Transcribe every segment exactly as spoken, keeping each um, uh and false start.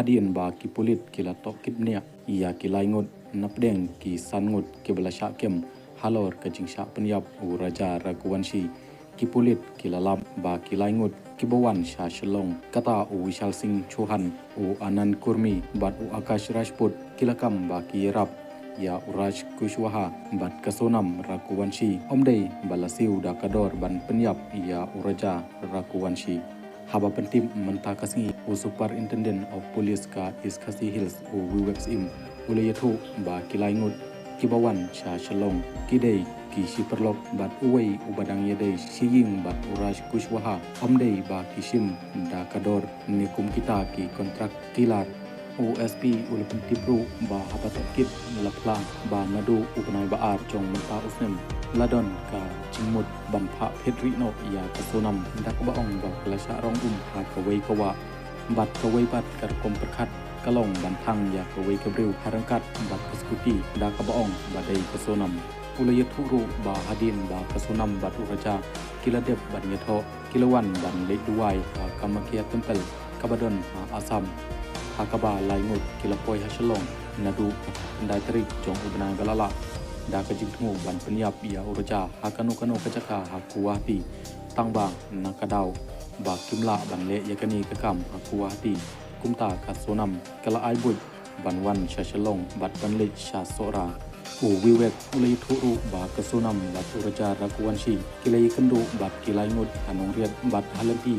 Hadien ba ki pulit ki la tohkit bniah ïa ki lai ngut napdeng ki san ngut kiba la shah kem halor ka jingshah pynïap u Raja Raghuvanshi, ki pulit ki la lap ba ki lai ngut kiba wan sha Shillong, kata u Vishal Singh Chauhan, u Anand Kurmi bad u Akash Rajput, ki la kam ba ki ïarap ïa u Raj Kushwaha bad ka Sonam Raghuvanshi, ym dei ba la siew da ka dor ban pynïap ïa u Raja Raghuvanshi. Haba pyntip mynta ka sngi, u Superintendent of Police ka East Khasi Hills, u Vivek Syiem, u la ïathuh ba ki lai ngut kiba wan sha Shillong ki dei ki shi paralok bad uwei uba dang ïadei shi ïing bad u Raj Kushwaha, ym dei ba ki shim da ka dor ne kum kita ki contract killer. U S P u la pyntip ruh ba haba tohkit la phla ba naduh u bnai ba ar jong mynta u snem la don ka jingmut ban phah phet rieh noh ïa ka Sonam, da kaba ong ba ka la shah rong um ha kawei ka wah bad kawei pat ka rukom pyrkhat ka long ban thang ïa kawei ka briew ha ryngkat bad ka scooty, da kaba ong ba dei ka Sonam. U la ïathuh ruh ba hadien ba ka Sonam bad u Raja ki la dep ban ïathoh, ki la wan ban leit duwai ha Kamakhya Temple kaba don ha Assam, ha kaba lai ngut ki la poi ha Shillong naduh ka khyndai tarik jong u bnai ba la lah, da ka jingthmu ban pynïap ïa u Raja ha kano kano ka jaka ha Guwahati, tang ba na ka daw ba kim lah ban leh ïa kane ka kam ha Guwahati, kumta ka Sonam ka la ai buit ban wan sha Shillong bad ban leit sha Sohra. U Vivek u la ïathuh ruh ba ka Sonam bad u Raja Raghuvanshi ki la ïakynduh bad ki lai ngut ha Nongriat bad ha lynti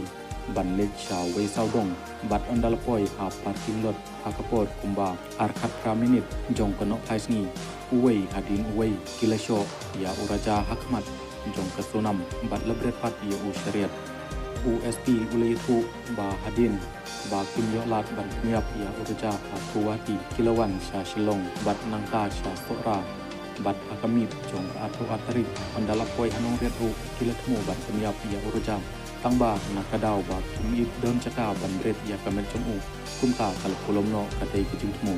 ban leit sha Weisawdong, bad ynda la poi ha parking lot ha ka por kumba ar khatphra minit jong ka nohphai sngi, uwei hadien uwei ki la shoh ïa u Raja ha khmat jong ka Sonam bad la bret pat ïa u sha riat. U S P u la ïathuh ba hadien ba kim ïoh lad ban pynïap ïa u Raja ha Guwahati, ki la wan sha Shillong bad nangta sha Sohra, bad ha ka miet jong ka arphew ar tarik, ynda la poi ha Nongriat ruh ki la thmu ban pynïap ïa u Raja, tang ba na ka daw ba kim ïoh don jaka ban bret ïa ka met jong u, kumta ka la pulom noh katei ka jingthmu.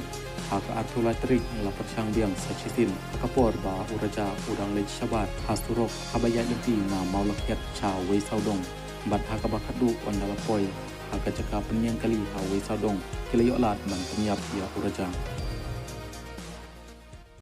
Ha ka arphew lai tarik la pyrshang biang sa shisien ha ka por ba u Raja u dang leit shabar ha surok haba ïaid lynti na Mawlakhiat sha Weisawdong, bad ha kaba khatduh ynda la poi ha ka jaka pynïeng kali ha Weisawdong ki la ïoh lad ban pynïap ïa u Raja.